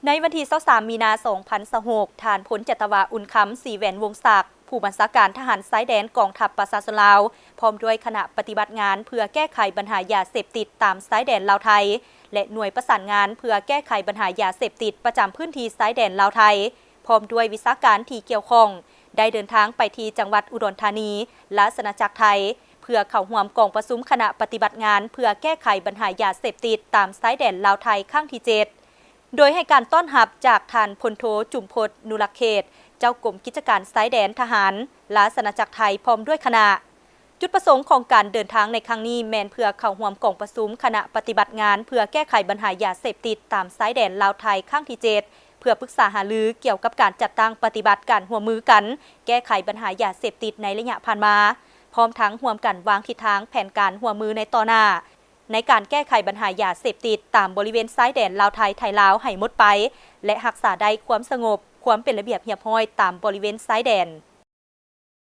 ໃນວັນທີຊາວສາມ ມີນາ ສອງພັນຊາວຫົກ ທ່ານ ພົນຈັດຕະວາ ອຸ່ນຄຳ ສີແຫວນວົງສັກ ຜູ້ບັນຊາການທະຫານຊາຍແດນກອງທັບປະຊາຊົນລາວ ພ້ອມດ້ວຍຄະນະປະຕິບັດງານເພື່ອແກ້ໄຂບັນຫາຢາເສບຕິດຕາມຊາຍແດນລາວ-ໄທ ແລະ ໜ່ວຍປະສານງານເພື່ອແກ້ໄຂບັນຫາຢາເສບຕິດປະຈຳພື້ນທີ່ຊາຍແດນລາວ-ໄທ ພ້ອມດ້ວຍວິຊາການທີ່ກ່ຽວຂ້ອງ ໄດ້ເດີນທາງໄປທີ່ຈັງຫວັດອຸດອນທານີ, ລາຊະອານາຈັກໄທ ເພື່ອເຂົ້າຮ່ວມກອງປະຊຸມຄະນະປະຕິບັດງານເພື່ອແກ້ໄຂບັນຫາຢາເສບຕິດຕາມຊາຍແດນລາວ-ໄທ ຄັ້ງທີເຈັດ ໂດຍໃຫ້ການຕ້ອນຮັບຈາກທ່ານ ພົນໂທ ຈຸມພົດ ນຸລັກເຂດ ເຈົ້າກົມກິດຈະການຊາຍແດນທະຫານ ລາຊະອານາຈັກໄທ ພ້ອມດ້ວຍຄະນະ. ຈຸດປະສົງຂອງການເດີນທາງໃນຄັ້ງນີ້ແມ່ນເພື່ອເຂົ້າຮ່ວມກອງປະຊຸມຄະນະປະຕິບັດງານເພື່ອແກ້ໄຂບັນຫາຢາເສບຕິດຕາມຊາຍແດນລາວ-ໄທ ຄັ້ງທີເຈັດ ເພື່ອປຶກສາຫາລືກ່ຽວກັບການຈັດຕັ້ງປະຕິບັດການຮ່ວມມືກັນແກ້ໄຂບັນຫາຢາເສບຕິດໃນໄລຍະຜ່ານມາ, ພ້ອມທັງຮ່ວມກັນວາງທິດທາງແຜນການຮ່ວມມືໃນຕໍ່ໜ້າ ໃນການແກ້ໄຂບັນຫາຢາເສບຕິດຕາມບໍລິເວນຊາຍແດນລາວ-ໄທ ໄທ-ລາວ ໃຫ້ໝົດໄປ ແລະ ຮັກສາໄດ້ຄວາມສະຫງົບ, ຄວາມເປັນລະບຽບຮຽບຮ້ອຍຕາມບໍລິເວນຊາຍແດນ.